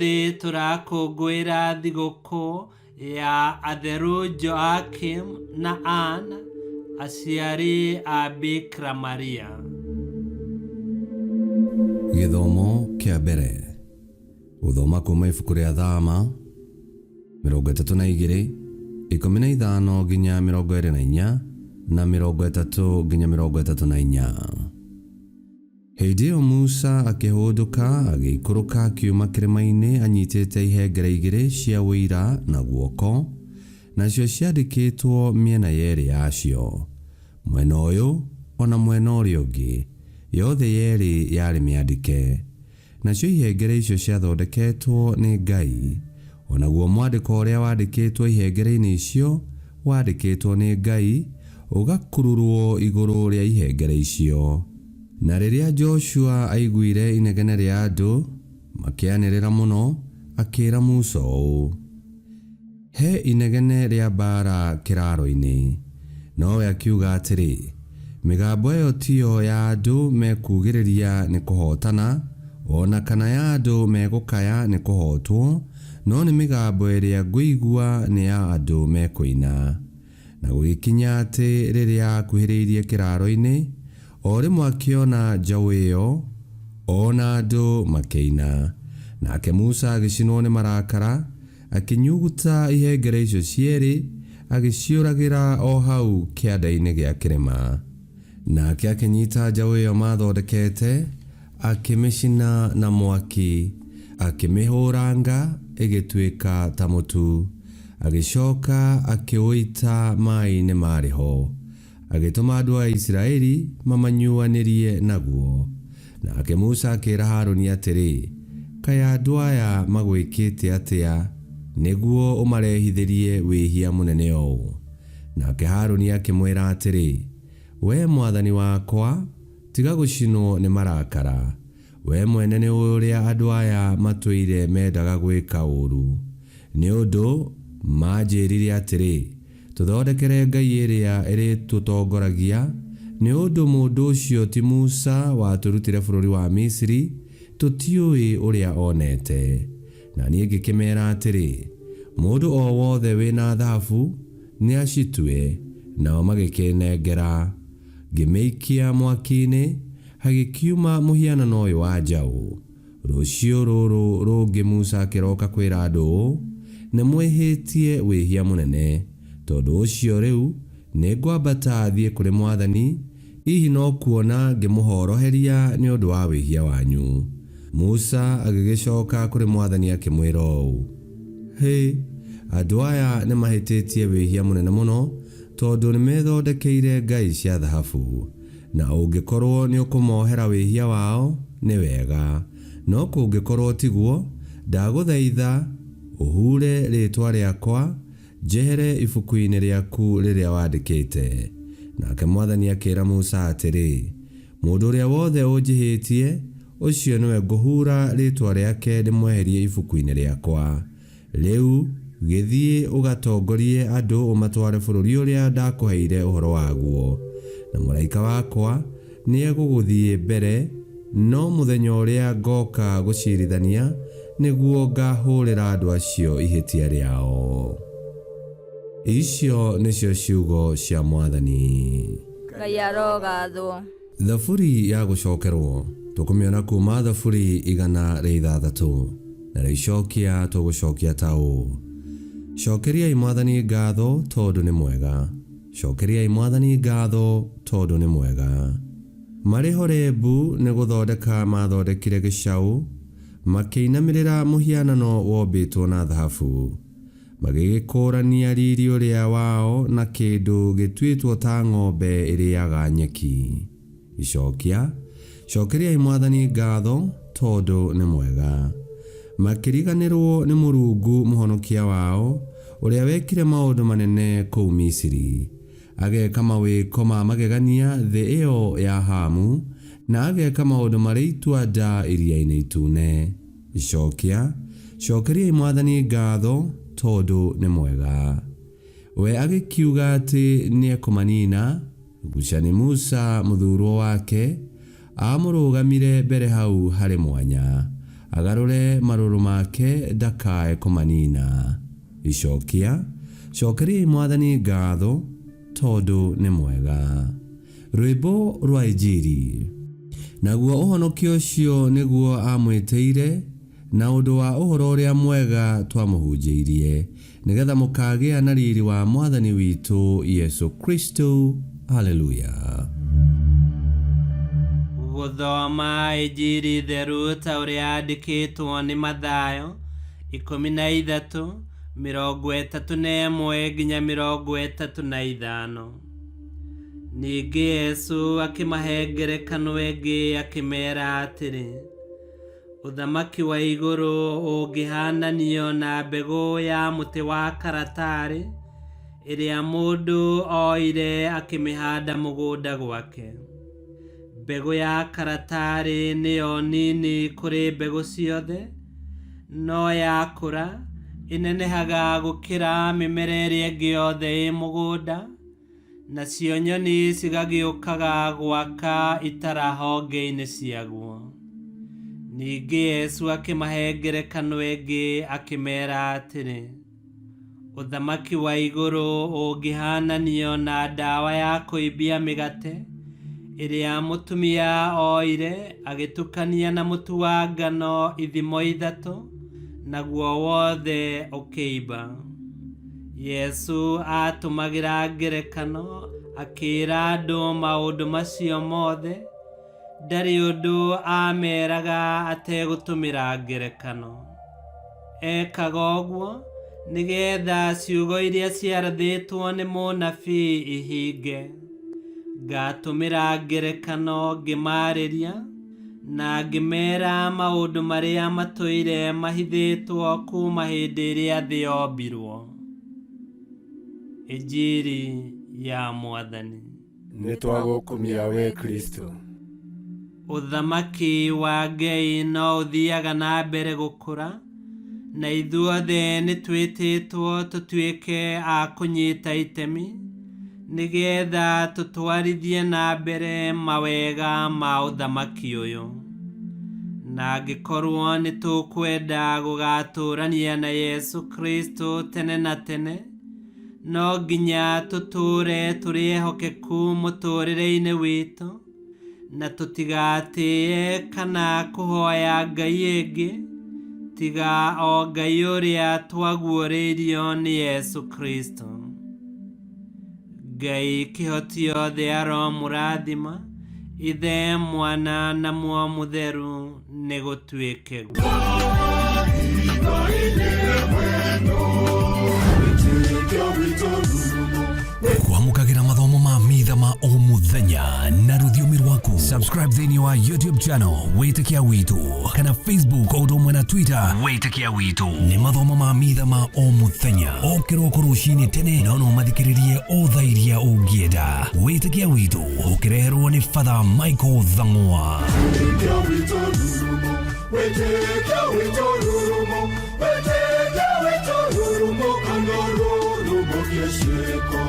Ũmũthĩ tũrakũngũĩra thigũkũ ya Atheru Joakim na Ann, aciari a Bikira Maria. Gĩthomo kĩa mbere. Gũthoma kuuma ibuku rĩa Thama 32, 15 nginya 24 na 30 nginya 34. Hĩndĩ ĩyo Musa akĩhũndũka, agĩikũrũka akiuma kĩrĩma-inĩ anyitĩte ihengere igĩrĩ cia Ũira na guoko, nacio ciandĩkĩtwo mĩena yerĩ yacio, mwena ũyũ o na mwena ũrĩa ũngĩ, yothe yerĩ yarĩ mĩandĩke. Nacio ihengere icio ciathondeketwo nĩ Ngai, o naguo mwandĩko ũrĩa wandĩkĩtwo ihengere-inĩ icio wandĩkĩtwo nĩ Ngai, ũgakururũo igũrũ rĩa ihengere icio. Na rĩrĩa Joshua aaiguire inegene rĩa andũ makĩanĩrĩra mũno, akĩra Musa ũũ, He inegene rĩa mbaara kĩraaro-inĩ. Nowe akiuga atĩrĩ, Mĩgambo ĩyo tiyo ya andũ mekuugĩrĩria nĩ kũhootana, o na kana ya andũ megũkaya nĩ kũhootwo, no nĩ mĩgambo ĩrĩa ngũigua nĩ ya andũ mekũina. Na gũgĩkinya atĩ rĩrĩa aakuhĩrĩirie kĩraaro-inĩ, o rĩmwe akĩona njaũ ĩyo, o na andũ makĩina. Nake Musa agĩcinwo nĩ marakara, Akĩnyuguta ihengere icio cierĩ, agĩciũragĩra o hau kĩanda-inĩ gĩa kĩrĩma. Nake akĩnyita njaũ ĩyo maathondekete, akĩmĩcina na mwaki, akĩmĩhũũranga ĩgĩtuĩka ta mũtu, agĩcoka akĩũita maĩ-inĩ maarĩ ho. Agĩtũma andũ a Isiraeli mamanyuanĩrie naguo. Nake Musa akĩĩra Harũni atĩrĩ, Kaĩ andũ aya magwĩkĩte atĩa, nĩguo ũmarehithĩrie wĩhia mũnene ũũ? Nake Harũni akĩmwĩra atĩrĩ, Wee mwathani wakwa, tiga gũcinwo nĩ marakara. Wee mwene nĩũĩ ũrĩa andũ aya matũire mendaga gwĩka ũũru. Nĩ ũndũ maanjĩĩrire atĩrĩ, 'Tũthondekere ngai ĩrĩa ĩrĩtũtongoragia, nĩ ũndũ mũndũ ũcio ti Musa watũrutire bũrũri wa Misiri, tũtiũĩ ũrĩa onete. Na niĩ ngĩkĩmeera atĩrĩ, 'Mũndũ o wothe wĩ na thahabu, nĩacitue. Nao magĩkĩĩnengera. Ngĩmĩikia mwaki-inĩ, hagĩkiuma mũhianano ũyũ wa njaũ. Rũciũ rũrũ rũngĩ Musa akĩroka kwĩra andũ ũũ, Nĩmwĩhĩtie wĩhia mũnene. Tondũ ũcio rĩu nĩngwambata thiĩ kũrĩ mwathani, hihi no kuona ngĩmũhoroheria nĩ ũndũ wa wĩhia wanyu. Musa agĩgĩcoka kũrĩ mwathani akĩmwĩra ũũ, Hĩ! Andũ aya nĩmahĩtĩtie wĩhia mũnene mũno, tondũ nĩmethondekeire ngai cia thahabu. Na ũngĩkorũo nĩũkũmohera wĩhia wao, nĩ wega, no kũngĩkorũo tiguo, ndagũthaitha ũhuure rĩĩtwa rĩakwa njehere ibuku-inĩ rĩaku rĩrĩa wandĩkĩte. Nake mwathani akĩĩra Musa atĩrĩ, Mũndũ ũrĩa wothe ũnjĩhĩtie, ũcio nĩwe ngũhuura rĩĩtwa rĩake ndĩmweherie ibuku-inĩ rĩakwa. Rĩu, gĩthiĩ ũgatongorie andũ ũmatware bũrũri ũrĩa ndakũheire ũhoro waguo, na mũraika wakwa nĩegũgũthiĩ mbere, no mũthenya ũrĩa ngooka gũciirithania, nĩguo ngaahũũrĩra andũ acio ihĩtia rĩao. Icio nĩcio ciugo cia Mwathani. Ngai arogathwo. Thaburi ya gũcokerwo, tũkũmĩona kuuma Thaburi 106, narĩo icokia tũgũcokia ta ũũ, Cokeriai Mwathani ngatho tondũ nĩ mwega, cokeriai Mwathani ngatho tondũ nĩ mwega. Marĩ Horebu nĩ gũthondeka maathondekire gĩcaũ, makĩinamĩrĩra mũhianano wombĩtwo na thahabu. Magĩgĩkũũrania riri ũrĩa wao na kĩndũ gĩtuĩtwo ta ng'ombe ĩrĩaga nyeki. Icokia, Cokeriai Mwathani ngatho, tondũ nĩ mwega. Makĩriganĩrũo nĩ Mũrungu Mũhonokia wao, ũrĩa wekire maũndũ manene kũu Misiri, ageka mawĩko ma magegania thĩ ĩo ya Hamu, na ageka maũndũ marĩ itua-nda Iria-inĩ Itune. Icokia, Cokeriai Mwathani ngatho tondũ nĩ mwega. We agĩkiuga atĩ nĩekũmanina, guca nĩ Musa mũthurwo wake, amũrũgamire mbere hau harĩ mwanya, Agarũre marũrũ make ndakae kũmanina. Icokia, cokeriai Mwathani ngatho tondũ nĩ mwega. Rwĩmbo rwa Injiri. Naguo ũhonokio ũcio nĩguo aamwĩtĩire na ũndũ wa ũhoro ũrĩa mwega twamũhunjĩirie, nĩgetha mũkaagĩa na riri wa Mwathani witũ Yesu Kristo. Haleluya. Gũthoma Injiri theru ta ũrĩa yandĩkĩtwo nĩ Mathayo 13 31 nginya 35. Ningĩ Yesu akĩmahe ngerekano ĩngĩ akĩmeera atĩrĩ, Ũthamaki wa igũrũ ũngĩhaananio na mbegũ ya mũtĩ wa karatarĩ ĩrĩa mũndũ oire akĩmĩhanda mũgũnda gwake. Mbegũ ya karatarĩ nĩyo nini kũrĩ mbegũ ciothe, no yakũra ĩnenehaga gũkĩra mĩmera ĩrĩa ĩngĩ yothe ĩ mũgũnda, nacio nyoni cigagĩũkaga gwaka itara honge-inĩ ciaguo. Ningĩ Yesu akĩmahe ngerekano ĩngĩ akĩmeera atĩrĩ, Ũthamaki wa igũrũ ũngĩhaananio na ndawa ya kũimbia mĩgate ĩrĩa mũtumia oire agĩtukania na mũtu wa ngano ithimo 3, naguo wothe ũkĩimba. Yesu aatũmagĩra ngerekano akĩĩra andũ maũndũ macio mothe, ndarĩ ũndũ aameeraga ategũtũmĩra ngerekano. Ekaga ũguo nĩgetha ciugo iria ciarathĩtwo nĩ mũnabii ihinge. Ngatũmĩra ngerekano ngĩmaarĩria na ngĩmeera maũndũ marĩa matũire mahithĩtwo kuuma hĩndĩ ĩrĩa thĩ yombirwo. Injiri ya Mwathani. Nĩ twagũkumia we Kristo. Ũthamaki wa Ngai no ũthiaga na mbere gũkũra, na ithuothe nĩ twĩtĩtwo tũtuĩke a kũnyita itemi nĩgetha tũtwarithie na mbere mawega ma ũthamaki ũyũ. Na angĩkorwo nĩ tũkwenda gũgatũũrania na Yesu Kristo tene na tene, no nginya tũtũũre tũrĩ ehokeku mũtũũrĩre-inĩ witũ, na tũtigatĩĩe kana kũhoya Ngai ĩngĩ tiga o Ngai ũrĩa twaguũrĩirio nĩ Yesu Kristo. Ngai kĩhoti othe aromũrathima, Ithe, Mwana na Muoyo Mũtheru, nĩ gũtuĩke guo. Kwamũkagĩra mathomo ma mitha ma o mũthenya na rũthiomi rwaku. Subscribe thĩinĩ wa YouTube channel Wĩtĩkia Witũ kana Facebook o ũndũ ũmwe na Twitter Wĩtĩkia Witũ. Nĩ mathomo ma mitha ma o mũthenya o kĩroko rũcinĩ tene, no no mathikĩrĩrie o thaa iria ũngĩenda. Wĩtĩkia Witũ ũkĩreherwo nĩ Father Michael Thang'wa. Wĩtĩkia witũ rurumo, wĩtĩkia witũ rurumo, wĩtĩkia witũ rurumo, kana rurumo kĩciĩko.